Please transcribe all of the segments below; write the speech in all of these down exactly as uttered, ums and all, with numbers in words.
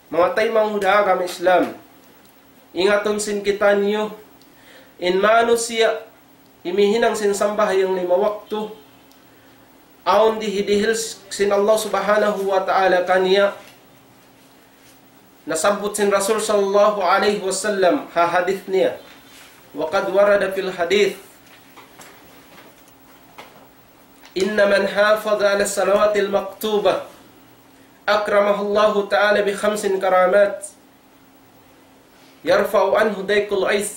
Manga taymanghud ha agama Islam, ingatun sin kitaniyu, in manusiya' imihinang sin sambahayang lima waktu, awn dihil-dihil sin Allah Subhanahu wa Ta'ala kaniya, nasabbut sin Rasul sallallahu alayhi wasallam ha hadith niya. وقد ورد في الحديث: إن من حافظ على الصلوات المكتوبة أكرمه الله تعالى بخمس كرامات: يرفع عنه ضيق العيش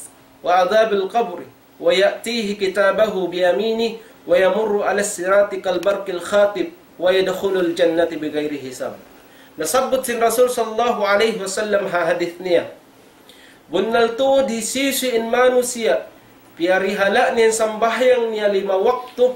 وعذاب القبر، ويأتيه كتابه بيمينه، ويمر على الصراط كالبرق الخاطف، ويدخل الجنة بغير حساب. Nasabbut sin Rasul sallallahu alayhi wasallam ha hadith niya. Bunnal tuud hisiyu-siyu in manusiya', piyarihala' niya in sambahayang niya lima waktu,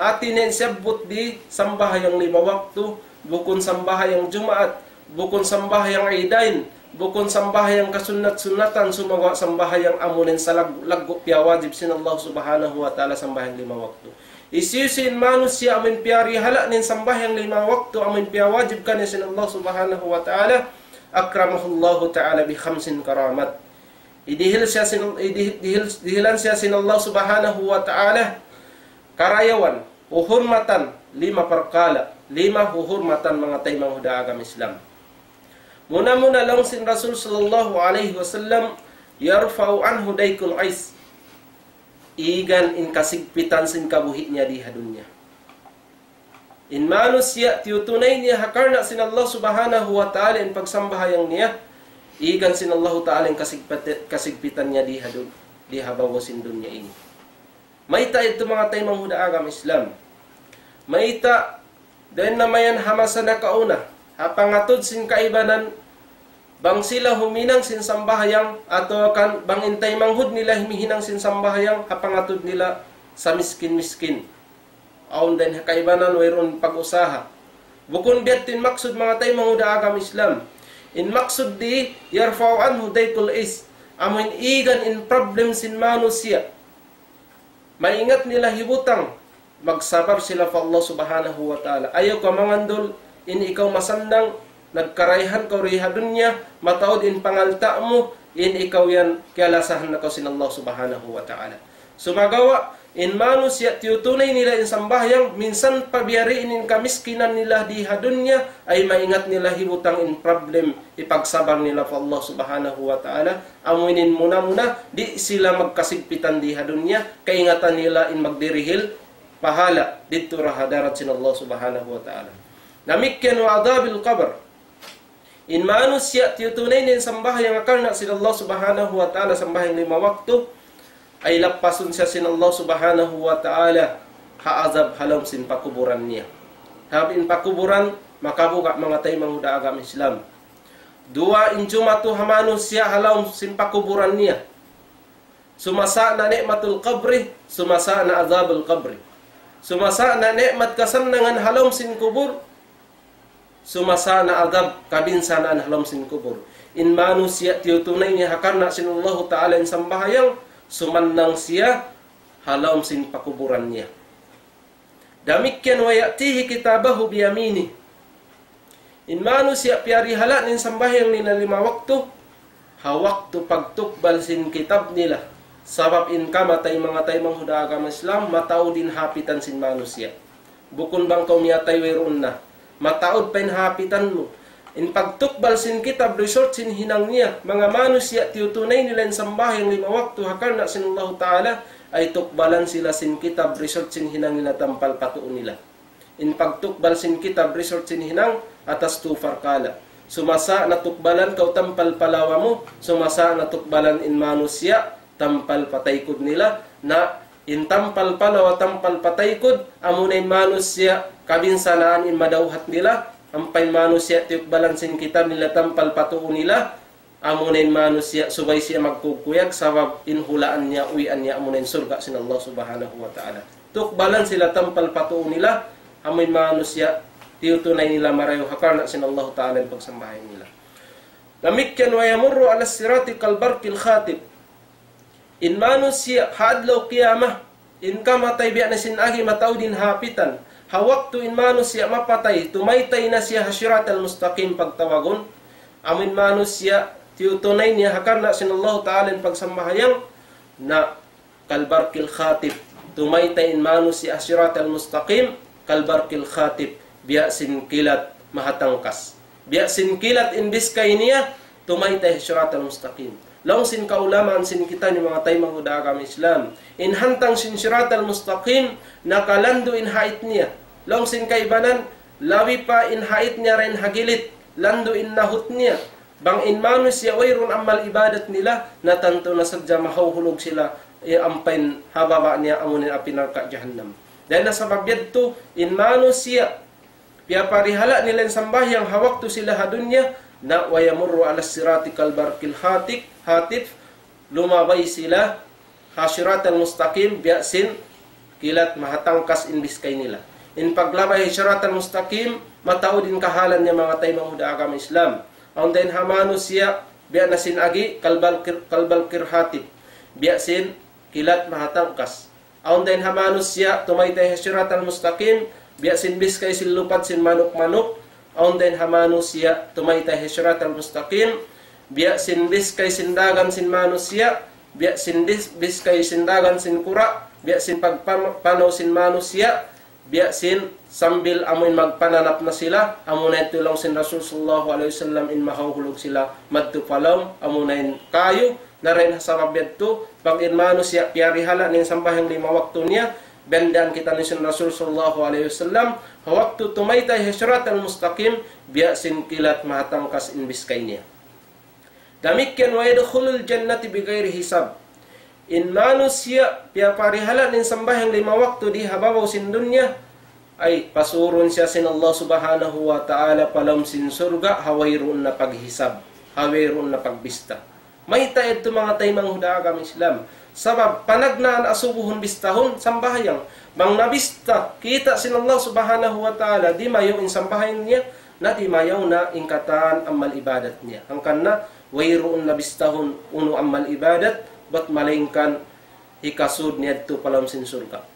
hati niya in siyabbut di sambahayang lima waktu, bukun sambahayang Jumaat, bukun sambahayang Idain, bukun sambahayang kasunnat-sunnatan, sumagawa' sambahayang amu in salaggu'-laggu' piyawajib sin Allah Subhanahu wa Ta'ala, sambahayang lima waktu. Hisiyu-siyu in manusiya' amu in piyarihala' niya in sambahayang lima waktu amu in piyawajib kaniya sin Allah Subhanahu wa Ta'ala, أكرمه الله تعالى بخمس كرامات. Idihil siya sin, idih-, dihil, dihilan siya sin Allah Subhanahu wa Ta'ala karayawan, uhurmatan, lima parkala', lima uhurmatan, manga taymanghud ha agama Islam. Muna-muna laung sin Rasul sallallahu alayhi wasallam, يرفع عنه ضيق العيش. Igan in kasigpitan sin kabuhi' niya di ha dunya. In manusiya' tiyutunay niya ha karna' sin Allah Subhanahu wa Ta'ala in pagsambahayang niya, igan sin Allah Ta'ala in kasigpit-, kasigpitan niya di ha dun-, di ha babaw sin dunya ini. Mayta' yadtu, manga taymanghud ha agama Islam? Mayta'? Dayn na mayan ha masa nakauna, ha pangatud sin kaibanan, bang sila huminang sin sambahayang, atawa kan bang in taymanghud nila himihinang sin sambahayang, ha pangatud nila sa miskin-miskin. Awn dayn ha kaibanan wayruun pag-usaha. Bukun biya' ha yan in maksud, manga taymanghud ha agama Islam. In maksud di, يرفع عنه ضيق العيش. Amu in igan in problem sin manusiya'. Maingat nila hibutang, magsabar sila pa Allah Subhanahu wa Ta'ala. Ayaw kaw mangandul, in ikaw masannang, nagkarayahan kaw di ha dunya, mataud in pangalta' mu, in ikaw yan, kiyalasahan na kaw sin Allah Subhanahu wa Ta'ala. Sumagawa', in manusiya' tiyutunay nila in sambahayang, minsan pa biya' diin in kamiskinan nila di ha dunya, ay maingat nila hibutang in problem, ipagsabar nila pa Allah Subhanahu wa Ta'ala. Amu ini in muna-muna, di' sila magkasigpitan di ha dunya, kaingatan nila in magdirihil pahala' didtu ha hadarat sin Allah Subhanahu wa Ta'ala. Damikkiyan وعذاب القبر. In manusiya' tiyutunay niya in sambahayang ha karna' sin Allah Subhanahu wa Ta'ala, sambahayang lima waktu, ay lappasun siya sin Allah Subhanahu wa Ta'ala ha azab ha lawm sin pakuburan niya. Sabab in pakuburan, makabuga', manga taymanghud ha agama Islam. Duwa in jumatu ha manusiya' ha lawm sin pakuburan niya. Sumasa' na ni'matul qabri, sumasa' na azabul qabri. Sumasa' na ni'mat kasannangan ha lawm sin kubul, sumasa' na azab kabinsanaan ha lawm sin kubul. In manusiya' tiyutunay niya ha karna' sin Allahu Ta'ala in sambahayang, sumannang siya ha lawm sin pakuburan niya. Damikkiyan ويأتيه كتابه بيمينه. In manusiya' piyarihala' niya in sambahayang nila lima waktu, ha waktu pagtukbal sin kitab nila. Sabab in kamatay, manga taymanghud ha agama Islam, mataud in hapitan sin manusiya'. Bukun bang kaw miyatay wayruun na. Mataud pa in hapitan mu. In pagtukbal sin kitab result sin hinang niya, manga manusiya' tiyutunay nila in sambahayang lima waktu ha karna' sin Allahu Ta'ala, ay tukbalan sila sin kitab result sin hinang nila tampal pa tuu nila. In pagtukbal sin kitab result sin hinang atas tu parkala'. Sumasa' na tukbalan kaw tampal pa lawa mu, sumasa' na tukbalan in manusiya' tampal pa taykud nila, na in tampal pa lawa, tampal pa taykud, amuna in manusiya' kabinsanaan in madawhat nila, ampa in manusiya' tiyukbalan sin kitab nila tampal pa tuu nila, amuna in manusiya' subay siya magkukuyag, sabab in hulaan niya, uwian niya, amuna in surga' sin Allah Subhanahu wa Ta'ala. Tukbalan sila tampal pa tuu nila, amu in manusiya' tiyutunay nila marayaw ha karna' sin Allah Ta'ala in pagsambahayang nila. Damikkiyan ويمر على الصراط كالبرق الخاطف. In manusiya' ha adlaw qiyamah, in kamatay biya' na sin agi mataud in hapitan. Ha waktu in manusiya' mapatay, tumaytay na siya ha siratal mustaqim pagtawagun. amuin manusiya', tiyutunay niya ha karna' sin Allah Ta'ala in pagsambahayang, na كالبرق الخاطف. Tumaytay in manusiya' ha siratal mustaqim, كالبرق الخاطف. Biya' sin kilat mahatangkas. Biya' sin kilat in biskay niya, tumaytay ha siratal mustaqim. Laung sin kaulamaan sin kita ini manga taymanghud ha agama Islam. In hantang sin siratal mustaqim, nakalandu' in hait niya. Laung sin kaibanan, labi pa in hait niya dayn ha gilit, landu' in nahut niya. Bang in manusiya' wayruun amal ibadat nila, na tantu na sadja mahauhulug sila, eh, ampa in ha baba' niya amuin api narka' jahannam. Dayn ha sabab yadtu, in manusiya', piyaparihala' nila in sambahayang ha waktu sila ha dunya, na ويمر على الصراط كالبرق الخاطف, lumabay sila ha siratal mustaqim, biya' sin kilat mahatangkas in biskay nila. In paglabay ha siratal mustaqim, mataud in kahalan niya manga taymanghud ha agama Islam. Awn dayn ha manusiya', biya' na sin agi, كالبرق, كالبرق الخاطف. Biya' sin kilat mahatangkas. Awn dayn ha manusiya', tumaytay ha siratal mustaqim, biya' sin biskay sin lupad sin manuk-manuk. Awn dayn ha manusiya', tumaytay ha siratal mustaqim, biya' sin biskay sin dagan sin manusiya', biya' sin bis-, biskay sin dagan sin kura', biya' sin pagpam-, panaw sin manusiya', biya' sin sambil amuin magpananap na sila, amuna yadtu laung sin Rasul sallallahu alayhi wasallam in mahauhulug sila madtu pa lawm, amuna in kayu, na dayn ha sabab yadtu, bang in manusiya' piyarihala' niya in sambahayang lima waktu niya, biyandaan kita laung sin Rasul sallallahu alayhi wasallam, ha waktu tumaytay ha siratal mustaqim, biya' sin kilat mahatangkas in biskay niya. Damikkiyan ويدخل الجنة بغير حساب. In manusiya' piyaparihala' niya in sambahayang lima waktu di ha babaw sin dunya, ay pasurun siya sin Allah Subhanahu wa Ta'ala pa lawm sin surga', ha wayruun na paghisab, ha wayruun na pagbista. Mayta' yadtu manga taymanghud ha agama Islam? Sabab panagnaan asubuhun bistahun sambahayang. Bang nabista, kita' sin Allah Subhanahu wa Ta'ala, dimayaw in sambahayang niya, na dimayaw na in katan amal ibadat niya. Hangkan na, wayruun na bistahun unu amal ibadat, bat malaingkan hikasud niya yadtu pa lawm sin surga'.